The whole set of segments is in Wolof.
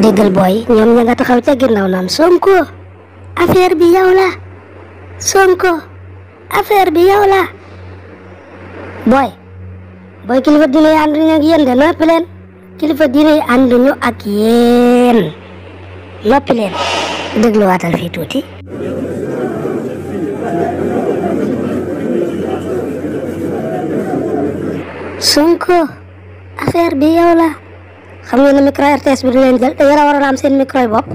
déggal booy ñoom ña nga taxaw ca ginnaaw naan Sonko affaire bi yow la Sonko affaire bi yow la booy kilifa diine yi ànduñu ak yéen de noppi leen kilifa diine yi ànduñu ak yéen noppi leen dégluwaatal fii tuuti. Sonko affaire bi yow la xam ngeen ne micro RTS bi du leen jël te yéen a waroon a am seen micro yi bopp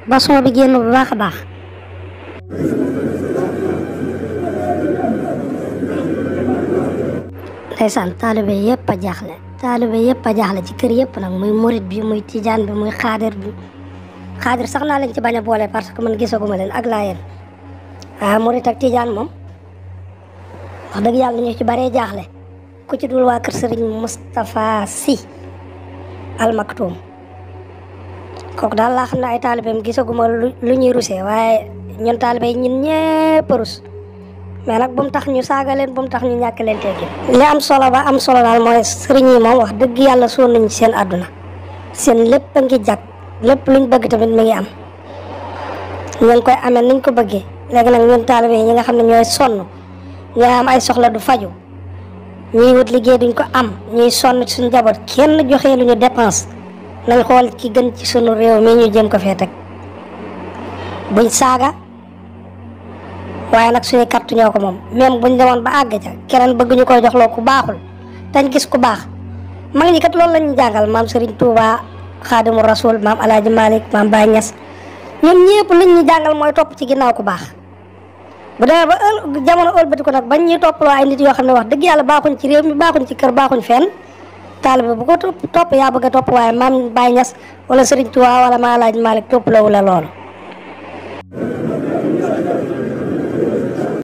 ba son bi génn bu baax a baax. ndeysaan taalibe yëpp a jaaxle ci kër yëpp nag muy murit bi muy tijaan bi muy xaadir sax naa leen ci bañ a boole parce que man gisaguma leen ak laayeen waaw murit ak tijaan moom wax dëgg yàlla ñu ci baree jaaxle ku ci dul waa kër Serigne Moustapha Sy Al Maktoum kooku daal laa xam ne ay taalibeem gisaguma lu ñuy rusee waaye ñun taalibe yi ñun ñëpp rus mais nag bu mu tax ñu saaga leen bu mu tax ñu ñàkk leen teggi li am solo ba am solo daal mooy sëriñ yi moom wax dëgg yàlla sonn nañ ci seen àdduna seen lépp a ngi jag lépp luñ bëgg tamit mi ngi am ñu ngi koy amee niñ ko bëggee léegi nag ñun taalibe yi ñi nga xam ne ñooy sonn ñooy am ay soxla du faju ñuy wut liggéey duñ ko am ñuy sonn ci suñu njaboot kenn joxee lu ñu dépense nañ xool ki gën ci sunu réew mi ñu jëm ko fee teg buñ saaga waaye nag suñu carte ñoo ko moom même buñ demoon ba àgg ca keneen bëgg ñu koy joxloo ku baaxul dañ gis ku baax mag ñi kat loolu la ñu jàngal maam Serigne Touba Xaadimu Rasul maam El Hadj Malick maam Baye Niass ñoom ñëpp liñ ñu jàngal mooy topp ci ginnaaw ku baax. bu demee ba jamono ëlbati ko nag bañ ñuy toppaloo ay nit yoo xam ne wax dëgg yàlla baaxuñ ci réew mi baaxuñ ci kër baaxuñ fenn taalibe bu ko topp yaa bëgg a topp waaye maam Baye Niass wala Serigne Touba wala maam El Hadj Malick toppaloowu la loolu.